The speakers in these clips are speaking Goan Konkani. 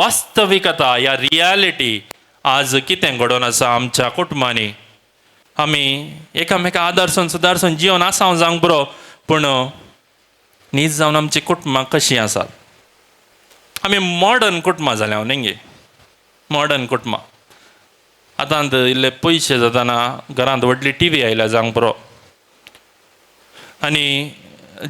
वास्तविकता या रियालिटी आज कितें घडोवन आसा आमच्या कुटुंबांनी. आमी एकामेका आदर्शन सुदारसून जिवन आसा जावंक बरो, पूण नीज जावन आमची कुटुंबां कशीं आसात. आमी मॉडर्न कुटुंबां जाल्या न्ही गे, मॉडर्न कुटुंबां. आतां इल्ले पयशे जाताना घरांत व्हडली टी व्ही आयल्या जावंक पुरो, आनी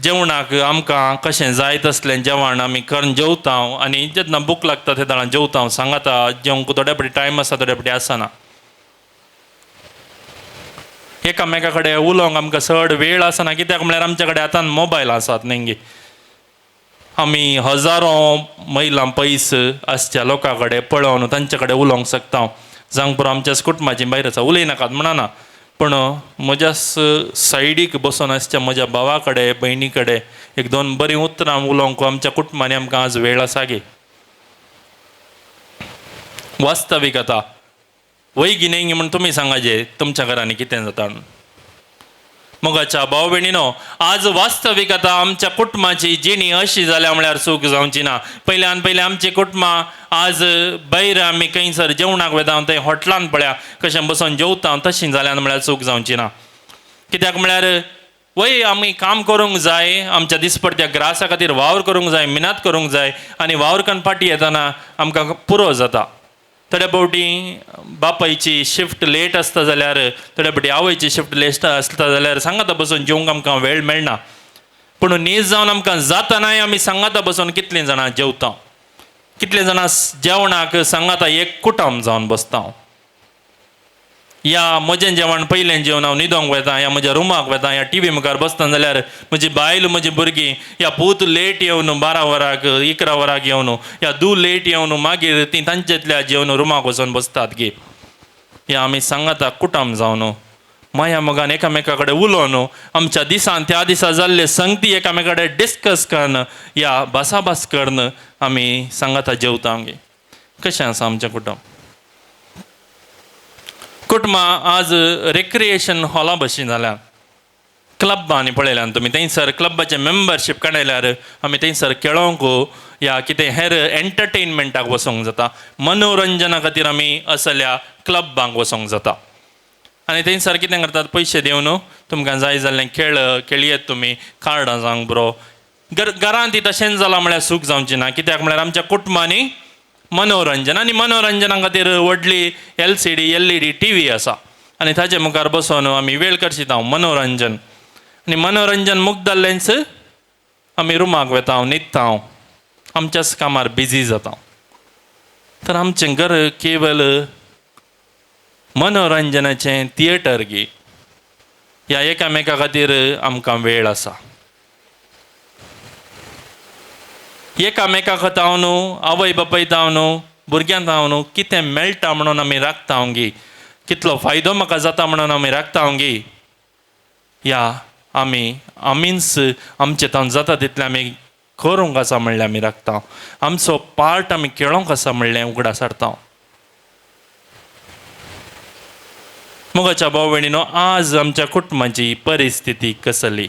जेवणाक आमकां कशें जाय तसलें जेवण आमी करून जेवता, आनी जेन्ना भूक लागता ते जाणां जेवता. सांगाता जेवंक थोड्या फावटी टायम आसा, थोड्या फावटी आसना. एकामेका कडेन उलोवंक आमकां चड वेळ आसना, कित्याक म्हळ्यार आमच्या कडेन आतां मोबायल आसात न्ही गे. आमी हजारो मैलां पयस आसच्या लोकां कडेन पळोवन तांचे कडेन उलोवंक शकता. जावंक पुरो आमच्या कुटुंबाची भायर आसा, उलयनाकात म्हणना, पूण म्हज्या सायडीक बसून आसच्या म्हज्या भावा कडेन भयणी कडेन एक दोन बरीं उतरां उलोवंक आमच्या कुटुंबांनी आमकां आज वेळ आसा गे. वास्तविकता वय न्ही म्हूण तुमी सांगाचे तुमच्या घरांनी कितें जाता. मोगाच्या भाव भयणीनो, आज वास्तविकता आमच्या कुटुंबाची जिणी अशी जाल्या म्हळ्यार चूक जावची ना. पयल्यान पयलीं आमची कुटुंबां आज भायर आमी खंयसर जेवणाक वता थंय हॉटलान पळया कशें बसून जेवता तशीं जाल्यान म्हळ्यार चूक जावची ना. कित्याक म्हळ्यार वय आमी काम करूंक जाय, आमच्या दिसपडत्या ग्रासा खातीर वावर करूंक जाय, मिनात करूंक जाय, आनी वावर करून फाटीं येतना आमकां पुरो जाता. थोड्या फावटी बापायची शिफ्ट लेट आसता जाल्यार, थोड्या फावटी आवयची शिफ्ट लेट आसता जाल्यार सांगाता बसून जेवंक आमकां वेळ मेळना. पूण नीज जावन आमकां जातनाय आमी सांगाता बसून कितलीं जाणां जेवता, कितलीं जाणां जेवणाक सांगाता एक कुटुंब जावन बसता. या म्हजें जेवण पयलें जेवन हांव न्हिदोंक वता, या म्हज्या रुमाक वता, या टी व्ही मुखार बसता जाल्यार म्हजी बायल म्हजी भुरगीं या पूत लेट येवन 12 वराक 11 वराक येवन या दू लेट येवन मागीर तीं तांचेतल्या जेवन रुमाक वचून बसतात गे. या आमी सांगाता कुटुंब जावन माया मोगान एकामेका कडेन उलोवन आमच्या दिसान त्या दिसा जाल्ले संगती एकामेका कडेन डिस्कस करून या भासाभास करून आमी सांगाता जेवता आमगे. कशें आसा आमचें कुटुंब? कुटुंबां आज रिक्रिएशन हॉला भशेन जाल्या. क्लबांनी पळयल्यान तुमी थंयसर क्लबाचें मेंबरशीप काडल्यार आमी थंयसर खेळोंक या कितें हेर एंटरटेनमेंटाक वचोंक जाता, मनोरंजना खातीर आमी असल्या क्लबांक वचोंक जाता. आनी थंयसर कितें करतात, पयशे दिवन तुमकां जाय जाल्लें खेळ खेळयेत तुमी, कार्डां जावंक बरो. घरांत ती तशेंच जालां म्हळ्यार सूख जावची ना, कित्याक म्हळ्यार आमच्या कुटुंबांनी मनोरंजन, आनी मनोरंजना खातीर व्हडली LCD LED TV आसा, आनी ताजे मुखार बसून आमी वेळ करशिता मनोरंजन. आनी मनोरंजन मुगदल्लेंच आमी रुमाक वता, न्हिदता, आमच्याच कामार बिजी जाता. तर आमचें घर केवल मनोरंजनाचें थिएटर गी. ह्या एकामेका खातीर आमकां वेळ आसा. एकामेका खातावन आवय बापाय तावन भुरग्यां तावन कितें मेळटा म्हणून आमी राखता गी, कितलो फायदो म्हाका जाता म्हणून आमी राखता गी. ह्या आमी आमीच आमचे तावन जाता तितलें आमी करूंक आसा म्हणलें आमी राखता, आमचो पार्ट आमी खेळोंक आसा म्हणलें उगडास हाडता. मोगाच्या भाव भयणीनो, आज आमच्या कुटुंबाची परिस्थिती कसली.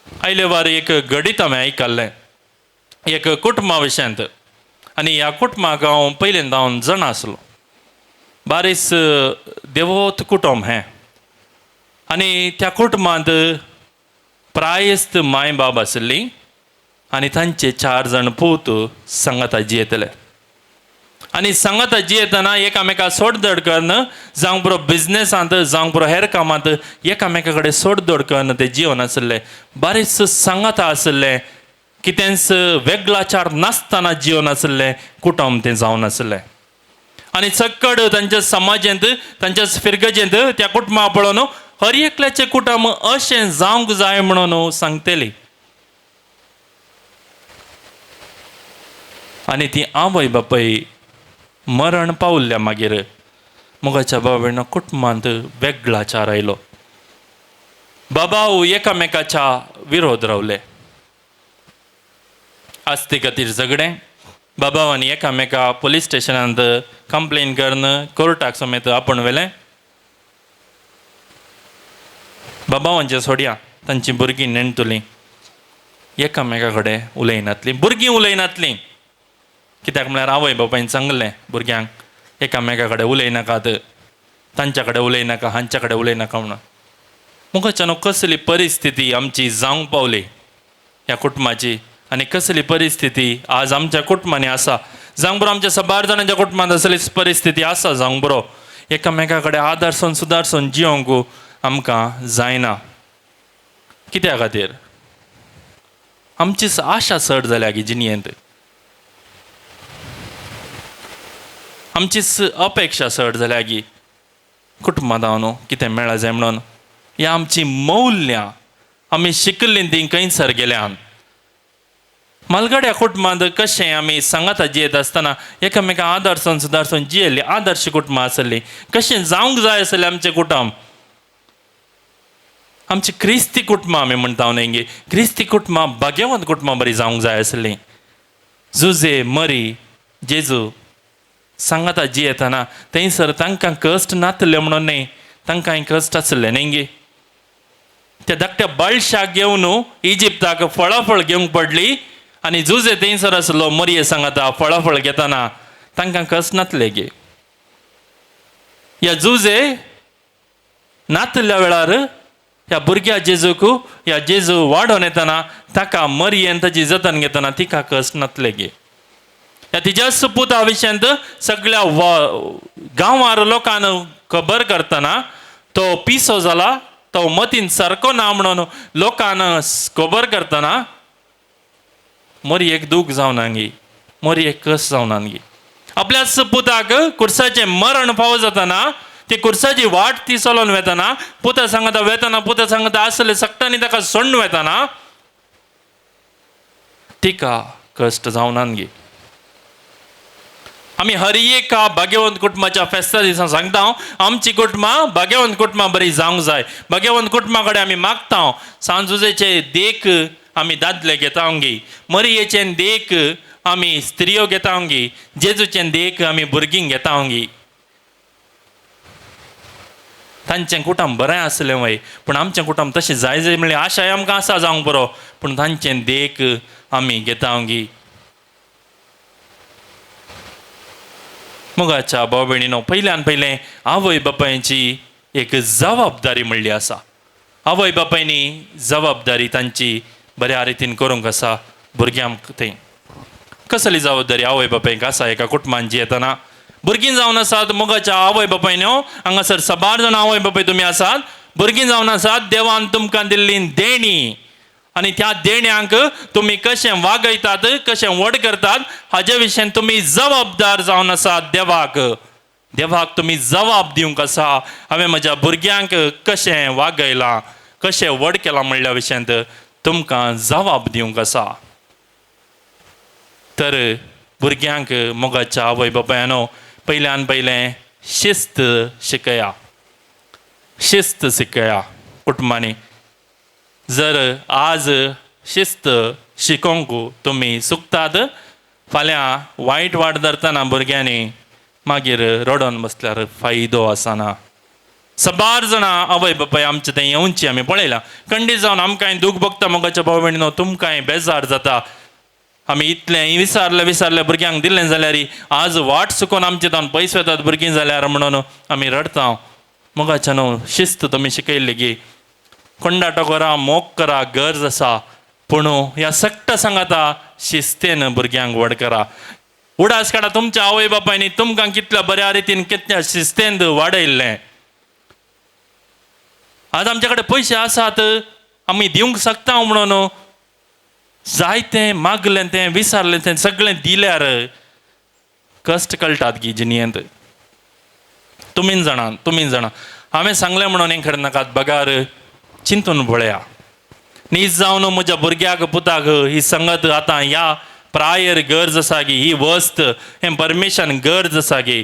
आयले वार एक घडीत हांवें आयकल्लें एक कुटुंबा विशयांत, आनी ह्या कुटुंबाक हांव पयल्यांदा हांव जाणा आसलो. बारीस देवोत कुटुंब हें, आनी त्या कुटुंबांत प्रायस्त माय बाब आशिल्ली आनी तांचे 4 जाण पूत सांगाता जियेतले. आनी सांगाता जियेतना एकामेका सोडदड करून जावंक पुरो बिजनेसांत जावंक पुरो हेर कामांत एकामेका कडेन सोडदड करून ते जिवन आशिल्ले. बारीस सांगाता आशिल्लें, कितेंच वेगळाचार नासतना जिवन आशिल्लें कुटुंब तें जावन आशिल्लें. आनी चक्कड तांच्या समाजेंत तांच्या फिरगजेंत त्या कुटुंबा पळोवन हर एकल्याचें कुटुंब अशें जावंक जाय म्हणून सांगतली. आनी ती आवय बापाय मरण पावल्ल्या मागीर मोगाच्या बाबा कुटुंबांत वेगळाचार आयलो. बाबाव एकामेकाच्या विरोध रावले, आस्ते खातीर झगडें. बाबावांनी एकामेका पोलीस स्टेशनांत कंप्लेन करून कोर्टाक समेत आपूण व्हेलें. बाबावांचे सोडया, तांची भुरगीं नेणटलीं, एकामेका कडेन उलयनातलीं, भुरगीं उलयनातलीं. कित्याक म्हळ्यार आवय बापायन सांगलें भुरग्यांक एकामेका कडेन उलयनाकात, तांच्या कडेन उलयनाका, हांच्या कडेन उलयनाका म्हणून. मुखाच्यान कसली परिस्थिती आमची जावंक पावली ह्या कुटुंबाची आनी कसली परिस्थिती आज आमच्या कुटुंबांनी आसा जावंक बरो. आमच्या सबार जाणांच्या कुटुंबांत असलीच परिस्थिती आसा जावंक बरो. एकामेका कडेन आदारसून सुदारसून जिवंक आमकां जायना. कित्या खातीर? आमची आशा चड जाल्या गी जिणयेंत, आमची अपेक्षा चड जाल्या गी कुटुंबांत न्हू कितें मेळा जाय म्हणून. ह्या आमची मौल्यां आमी शिकल्लीं तीं खंयसर गेल्यान. मालगाड्या कुटुंबांत कशें आमी सांगाता जियेत आसतना एकामेका आदर्शन सुदारसून जियेल्लीं, आदर्श कुटुंबां आसलीं. कशें जावंक जाय आसलें आमचें कुटुंब, आमची क्रिस्ती कुटुंबां आमी म्हणटा न्ही गे, क्रिस्ती कुटुंबां भाग्यवंत कुटुंबां बरीं जावंक जाय आसलीं. जुजे मरी जेजू सांगाता जियेतना थंयसर तांकां कश्ट नातले म्हणून न्ही, तांकां कश्ट आसले न्ही गे. त्या धाकट्या बाळशाक घेवन इजिप्ताक फळाफळ घेवंक पडली आनी जुजे थंयसर आसलो मरये सांगाता फळाफळ घेतना तांकां कश्ट नातले गे. ह्या जुजे नातल्या वेळार ह्या भुरग्या जेजूक ह्या जेजू वाडोवन येतना ताका मरयेन ताची जतन घेतना तिका कश्ट नातले गे. ह्या तिज्या पुता विशयांत सगळ्या गांवार लोकांक खबर करतना तो पिसो जाला, तो मतीन सारको ना म्हणून लोकांक खबर करतना मरयेक दूख जावना गी, मरयेक कस जावना गी. आपल्या पुताक कुर्साचें मरण फावो जातना ती कुर्साची वाट ती चलोवन वेतना पुता सांगता वेतना पुता सांगता आसले सगटांनी ताका सोडून वेतना तिका कश्ट जावना गी. आमी हर एका भाग्यवंत कुटुंबाच्या फेस्ता दिसा सांगता आमची कुटुंबां भाग्यवंत कुटुंबां बरी जावंक जाय. भाग्यवंत कुटुंबा कडेन आमी मागता सांजुजेचे देख आमी दादले घेता गी, मरयेचे देख आमी स्त्रियो घेता गी, जेजूचे देख आमी भुरगीं घेता गी. तांचें कुटुंब बरें आसलें वय, पूण आमचें कुटुंब तशें जाय जाय म्हणल्यार आशाय आमकां आसा जावंक बरो, पूण तांचें देख आमी घेता गी. मोगाच्या भाव भयणीनो, पयल्यान पयलें आवय बापायची एक जबाबदारी म्हणली आसा. आवय बापायनी जबाबदारी तांची बऱ्या रितीन करूंक आसा भुरग्यांक. थंय कसली जबाबदारी आवय बापायक आसा एका कुटुंबान जियेतना? भुरगीं जावन आसात मोगाच्या आवय बापायनो, हांगासर सबार जाण आवय बापाय तुमी आसात, भुरगीं जावन आसात, देवान तुमकां दिल्ली देणी आनी त्या देण्यांक तुमी कशें वागयतात, कशें व्हड करतात हाजे विशयान तुमी जबाबदार जावन आसात. देवाक देवाक तुमी जबाब दिवंक आसा हांवें म्हज्या भुरग्यांक कशें वागयलां, कशें व्हड केलां म्हणल्या विशयांत तुमकां जबाब दिवंक आसा. तर भुरग्यांक मोगाच्या आवय बापायनो पयल्यान पयलें शिस्त शिकया, शिस्त शिकया कुटुंबांनी. जर आज शिस्त शिकोवंक तुमी चुकतात फाल्यां वायट वाट धरतना भुरग्यांनी मागीर रडोन बसल्यार फायदो आसना. सबार जाणां आवय बापाय आमचें तें येवचें आमी पळयलां. खंडीत जावन आमकांय दूख भोगता मोगाच्या भाव भयणीनो, तुमकांय बेजार जाता. आमी इतलें विसारलें विसारलें भुरग्यांक दिलें जाल्यार आज वाट चुकोवन आमचे तावन पयस वतात भुरगीं जाल्यार म्हणून आमी रडटा. मोगाच्या न्हू शिस्त तुमी शिकयल्ली गी, कोंडाटो करा, मोग करा, गरज आसा, पूण ह्या सगटा सांगाता शिस्तेन भुरग्यांक व्हड करा. उडास काडा तुमच्या आवय बापायनी तुमकां कितल्या बऱ्या रितीन कितल्या शिस्तेन वाडयल्लें. आज आमच्या कडेन पयशे आसात आमी दिवंक शकता म्हणून जायतें मागलें तें विसारलें तें सगळें दिल्यार कश्ट कळटात गी जिणयेंत. तुमीन जाणा, तुमीन जाणा हांवें सांगलें म्हणून हें खरें नाकात, बगार चिंतून पळया. नीज जावन म्हज्या भुरग्याक पुताक ही संगत आतां ह्या प्रायर गरज आसा गी, ही वस्त हें परमिशन गरज आसा गी,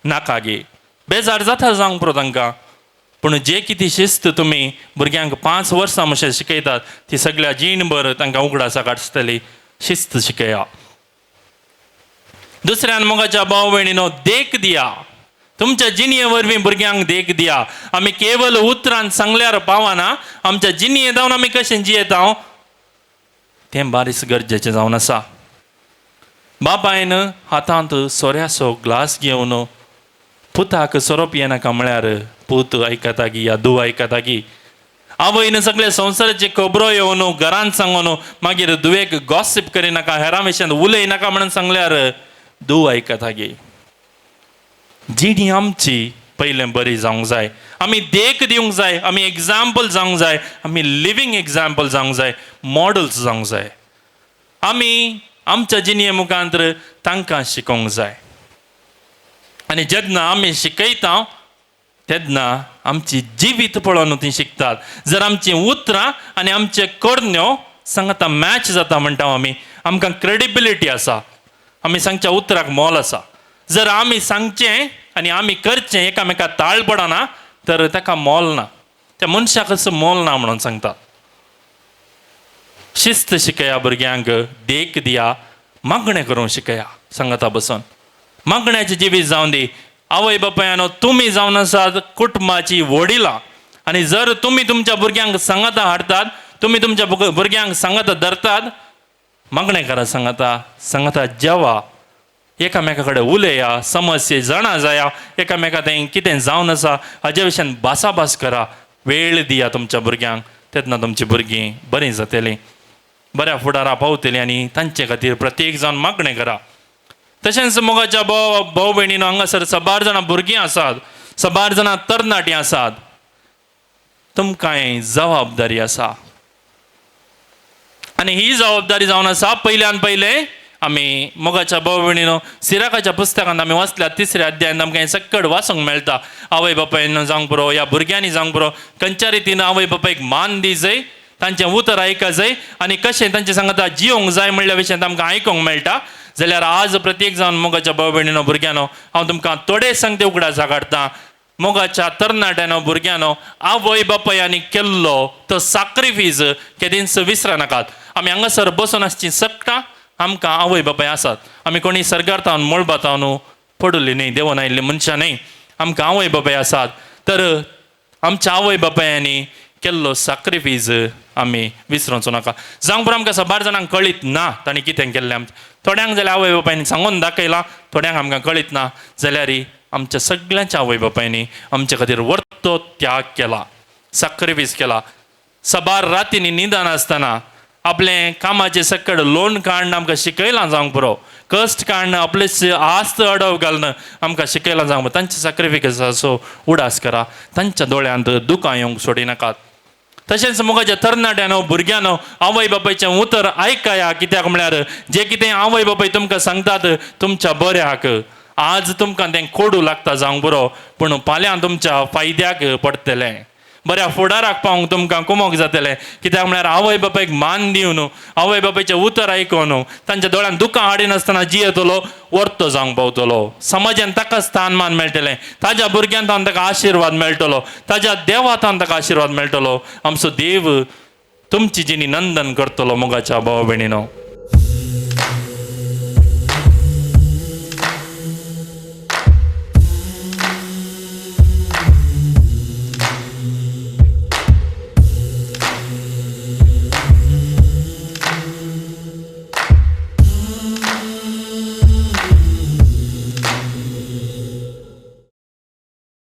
नाका गी, बेजार जाता जावंक पुरो तांकां. पूण जे कितें शिस्त तुमी भुरग्यांक 5 वर्सां मातशें शिकयतात ती सगळ्या जीणभर तांकां उगडासाक आसतली. शिस्त शिकया. दुसऱ्यान मोगाच्या भाव भयणीनो देख दिया, तुमच्या जिणये वरवीं भुरग्यांक देख दिया. आमी केवल उतरान सांगल्यार पावना, आमच्या जिणये जावन आमी कशें जियेता तें बारीस गरजेचें जावन आसा. बापायन हातांत सोऱ्याचो ग्लास घेवन पुताक सोरो पियेनाका म्हळ्यार पूत आयकता गी या धूव आयकता गी? आवयन सगळे संवसाराचे खबरो येवन घरांत सांगून मागीर धुवेक गॉसीप करिनाका, हेरां विशयांत उलयनाका म्हणून सांगल्यार धूव आयकता गी? जिणी आमची पयलें बरी जावंक जाय. आमी देख दिवंक जाय, आमी एग्जाम्पल जावंक जाय, आमी लिवींग एग्जाम्पल जावंक जाय, मॉडल्स जावंक जाय. आमी आमच्या जिणये मुखांतर तांकां शिकोवंक जाय. आनी जेन्ना आमी शिकयता तेन्ना आमची जिवीत पळोवन ती शिकतात. जर आमचीं उतरां आनी आमचे करण्यो सांगता मॅच जाता म्हणटा आमी, आमकां क्रेडिबिलिटी आसा, आमी सांगच्या उतराक मोल आसा. जर आमी सांगचें आनी आमी करचें एकामेका ताळ पडना तर ताका मोल ना, त्या मनशाक असो मोल ना म्हणून सांगतात. शिस्त शिकया भुरग्यांक, देख दिया, मागणें करूंक शिकया. सांगता बसून मागण्याचें जिवीत जावन दी. आवय बापायानो, तुमी जावन आसात कुटुंबाची वडिलां आनी जर तुमी तुमच्या भुरग्यांक सांगाता हाडटात, तुमी तुमच्या भुरग्यांक सांगाता धरतात, मागणें करा, सांगाता सांगाता जेवा, एकामेका कडेन उलया, समस्या जाणा जाया, एकामेका तें कितें जावन आसा हाज्या विशयान भासाभास करा, वेळ दिया तुमच्या भुरग्यांक. तेन्ना तुमची भुरगीं बरीं जातलीं, बऱ्या फुडारा पावतलीं आनी तांचे खातीर प्रत्येक जावन मागणें करा. तशेंच मोगाच्या भाव भाव भयणीनो, हांगासर साबार जाणां भुरगीं आसात, साबार जाणां तरणाटीं आसात. तुमकांय जबाबदारी आसा आनी ही जबाबदारी जावन आसा पयल्यान पयलें आमी मोगाच्या भाव भयणीनो, सिराकाच्या पुस्तकांत आमी वाचल्या तिसऱ्या अध्यायांत आमकां हें सक्कड वाचूंक मेळटा. आवय बापायन जावंक पुरो ह्या भुरग्यांनी जावंक पुरो, खंयच्या रितीन आवय बापायक मान दी जाय, तांचें उतर आयका जाय आनी कशें तांचे सांगता जियोंक जाय म्हणल्या विशयांत आमकां आयकूंक मेळटा. जाल्यार आज प्रत्येक जावन मोगाच्या भाव भयणीनो, भुरग्यांनो, हांव तुमकां थोडे सांगते उगडासा काडटा. मोगाच्या तरणाट्यानो, भुरग्यांनो, आवय बापायांनी केल्लो तो साक्रिफीस केदींच विसरनाकात. आमी हांगासर बसून आसची सगटां आमकां आवय बापाय आसात. आमी कोणी सर्गार तावन मळबा तावन पडुल्ली न्ही, देवून आयिल्ली मनशां न्ही. आमकां आवय बापाय आसात. तर आमच्या आवय बापायांनी केल्लो साक्रिफीस आमी विसरोचो नाका. जावंक पुरो आमकां साबार जाणांक कळीत ना तांणी कितें केल्लें आमचें. थोड्यांक जाल्यार आवय बापायनी सांगून दाखयलां, थोड्यांक आमकां कळीत ना. जाल्यार आमच्या सगळ्यांच्या आवय बापायनी आमच्या खातीर वर्तो त्याग केला, साक्रिफीस केला. साबार रातींनी न्हिदन आसतना आपलें कामाचें सकड लोन काडून आमकां शिकयलां जावंक पुरो, कश्ट काडून आपले आस्त अडव घालून आमकां शिकयलां जावंक पुरो. तांच्या साक्रिफिसाचो उडास करा, तांच्या दोळ्यांत दुकां येवंक सोडिनाकात. तशेंच मोगाच्या तरणाट्यानो, भुरग्यांनो, आवय बापायचें उतर आयकया. कित्याक म्हळ्यार जें कितें आवय बापाय तुमकां सांगतात तुमच्या बऱ्याक. आज तुमकां तें कोडू लागता जावंक पुरो, पूण फाल्यां तुमच्या फायद्याक पडटलें, बऱ्या फुडाराक पावोंक तुमकां कुमोक जातलें. कित्याक म्हळ्यार आवय बापायक मान दिवन, आवय बापायचें उतर आयकून, तांच्या दोळ्यांत दुकां हाडिनासतना जियेतलो, वर्तो जावंक पावतलो. समाजान ताका स्थान मान मेळटलें, ताज्या भुरग्यांतान ताका आशिर्वाद मेळटलो, ताज्या देवातान ताका आशिर्वाद मेळटलो. आमचो देव तुमची जिणी नंदन करतलो. मोगाच्या भाव भयणीनो.